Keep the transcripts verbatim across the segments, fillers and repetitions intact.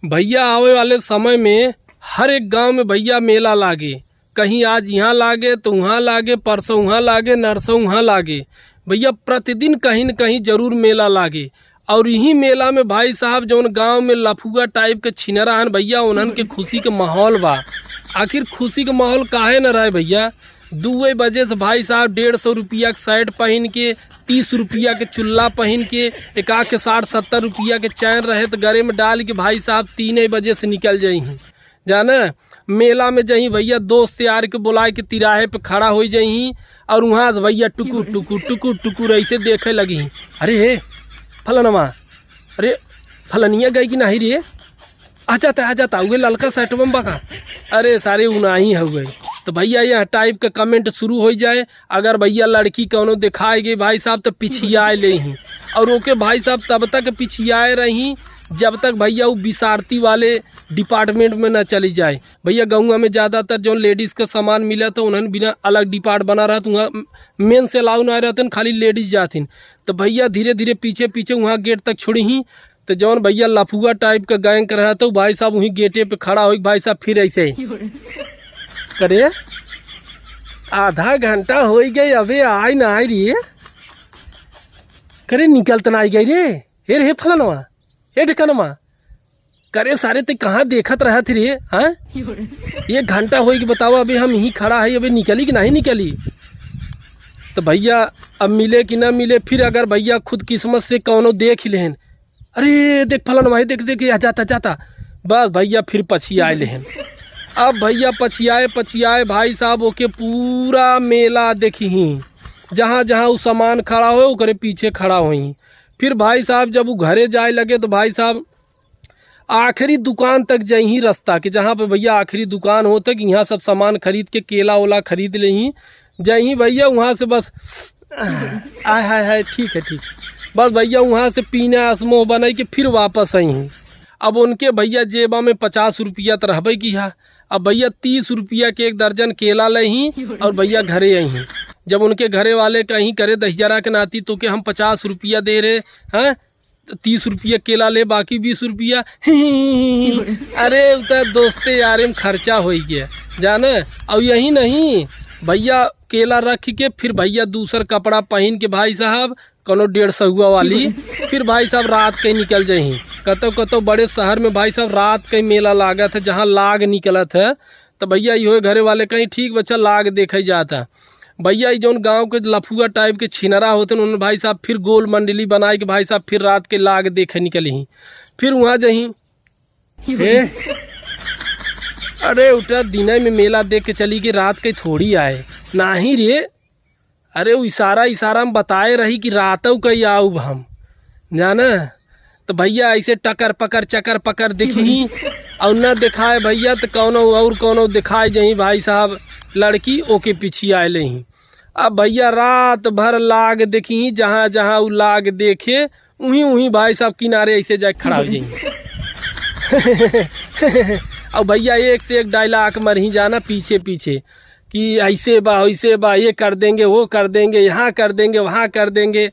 भइया, आवे वाले समय में हर एक गाँव में भइया मेला लागे, कहीं आज इहाँ लागे तो उहाँ लागे, परसों उहाँ लागे, नरसों उहाँ लागे। भइया, प्रतिदिन कहीं न कहीं जरूर मेला लागे। और इही मेला में भाई साहब, जौन गाँव में लफुआ type के छिनरा हन भइया, उन्हन के खुशी के माहौल बा। आखिर खुशी के माहौल काहे न रहे भइया? दुए बजे से भाई साहब डेढ़ सौ रुपया के shirt पहिन के, तीस रुपया के चुल्ला पहिन के, एक आध के साठ सत्तर रुपया के chain रहे तो गरे में डाल के भाई साहब तीन बजे से निकल जइहीं। जाना, मेला में जइहीं भइया, दोस्त यार के बोलाए के तिराहे पे खड़ा होइ जइहीं और उहाँ से भइया टुकुर टुकुर टुकुर टुकुर ऐसे देखे लगिहीं। अरे हे फलनवा, अरे फलनिया गई कि नाहीं रे? आ जाता, आ जाता, उहे ललका shirt में बा का? अरे सारे उ नाहीं हउए। तो भइया यह type के comment शुरू होइ जाए। अगर भइया लड़की कौनो देखाए गई भाई साहब तो पिछियाए लेहीं। और ओके भाई साहब तब तक पिछियाए रहीं जब तक भइया उ बिसारती वाले department में न चली जाए। भइया गउँवा में ज़्यादातर जौन ladies का सामान मिलत है उन्हन बिना अलग depart बना रहत, उहाँ men's allow ना रहतन, खाली ladies जाथिन। तो भइया धीरे धीरे पीछे पीछे उहाँ gate तक छोड़िहीं। तो जौन भइया लफुआ type का gang रहत है, भाई साहब वहीं गेटे पे खड़ा होई, भाई साहब फिर ऐसे ही। करे, आधा घंटा होइ गए, अबे आइ ना आइ रे। करे, निकल त ना आइ गई रे। हे रे, हे फलनवा, हे ढेकनवा। करे सारे, ते कहाँ देखत रहत रे, हाँ? एक घंटा होइ के बतावा, अबे हम यहीं खड़ा है, अबे निकली कि नाहीं निकली? तो भइया अब मिले कि ना मिले, फिर अगर भइया खुद किस्मत से कौनो देख लेहन, अरे देख फलनवा, हे देख, देख, या जाता, जाता। बस भइया फिर पछियाए लेहन। अब भइया पछियाए, पछियाए भाई साहब ओके पूरा मेला देखिहीं, जहाँ जहाँ उ सामान खड़ा होए ओकरे पीछे खड़ा होइहीं। फिर भाई साहब जब उ घरे जाए लगे तो भाई साहब आखिरी दुकान तक जइहीं रस्ता के, जहाँ पे भइया आखिरी दुकान होत है कि इहाँ सब सामान खरीद के केला ओला खरीद लेहीं, जइहीं भइया उहाँ से बस, आय हाय हाय, ठीक है ठीक, बस भइया उहाँ से पीना असमोह बनाई के फिर वापस अइहीं। अब उनके भइया जेबा में पचास रुपया त रहबे किहा। अब भइया तीस रुपया के एक दर्जन केला लेहीं और भइया घरे अइहीं। जब उनके घरे वाले कहीं करे दहिजरा के नाती तोके हम पचास रुपया दे रहे हैं, तीस रुपया केला ले, बाकी बीस रुपया। अरे उ त दोस्ते यारे में खर्चा होइ गया, जाने। और यही नहीं भइया, केला रख के फिर भइया दूसर कपड़ा पहिन के भाई साहब कौनो डेढ़ सौआ वाली, फिर भाई साहब रात के निकल जइहीं। कतौ कतौ बड़े शहर में भाई साहब रात के मेला लागत है, जहाँ लाग निकलत है। तो भइया इहो घरे वाले कहीं ठीक बच्चा लाग देखे जात है। भइया ई जौन गाँव के लफुआ type के छिनरा होते हैं, उन्होंने भाई साहब फिर गोल मंडली बनाए के भाई साहब फिर रात के लाग देखे निकली। फिर उहाँ जइहीं। हे, अरे उठा, दिने में मेला देख के चली कि रात के थोड़ी आए। नाहीं रे, अरे उ इशारा इशारा में बताए रही कि रातौ के आउब हम, जाना। तो भइया ऐसे टकर पकर चकर पकर देखिहीं और न देखाए भइया तो कौनो और कौनो देखाए जइहीं भाई साहब लड़की, ओके पिछियाए लेहीं। अब भइया रात भर लाग देखिहीं, जहाँ जहाँ उ लाग देखे उहीं उहीं भाई साहब किनारे ऐसे जाए खड़ा होइ जइहीं। और भइया एक से एक dialogue मरहीं जाना पीछे पीछे कि ऐसे बा, वैसे बा, ये कर देंगे, वो कर देंगे, यहाँ कर देंगे, वहाँ कर देंगे।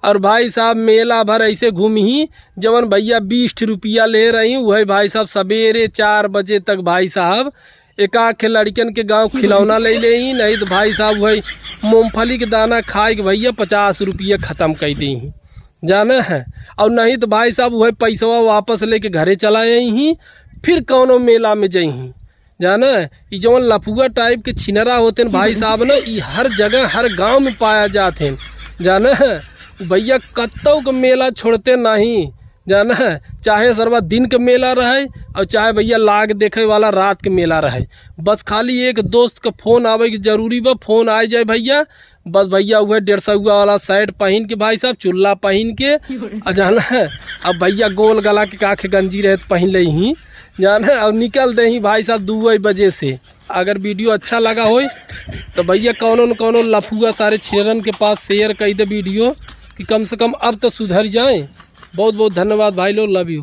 और भाई साहब मेला भर ऐसे घूमहीं, जवन भइया बीस रुपया ले रही, वही भाई साहब सबेरे चार बजे तक भाई साहब एक आध लड़कन के गाँव खिलौना ले लेहीं, नहीं तो भाई साहब वही मूंगफली के दाना खाए के भइया पचास रुपया खतम कइ देहीं, जाना है। और नहीं तो भाई साहब वही पैसवा वापस लेके घरे चला अइहीं, फिर कौनो मेला में जइहीं। जाना, ई जवन लफुआ type के छिनरा होते हैं भाई साहब ना, ई हर जगह, हर गांव में पाया जात हैं। जाना, भइया कत्तौ के मेला छोड़ते नहीं। जाना, चाहे सरवा दिन के मेला रहे और चाहे भइया लाग देखे वाला रात के मेला रहे, बस खाली एक दोस्त के फोन आवे के जरूरी बा, फोन आए जाए भइया, बस भइया उहे डेढ़ सौआ वाला shirt पहिन के भाई साहब, चुल्ला पहिन के, आ जाना है, अब भइया गोल गला के काखे गंजी रहे तो पहिन लेहीं, जाना है, और निकल देहीं भाई साहब दुए बजे से। अगर video अच्छा लगा होई तो भइया कौनो न कौनो लफुआ सारे छिनरन के पास share कइ दे video, कि कम से कम अब तो सुधर जाए। बहुत बहुत धन्यवाद भाई लोग, love you।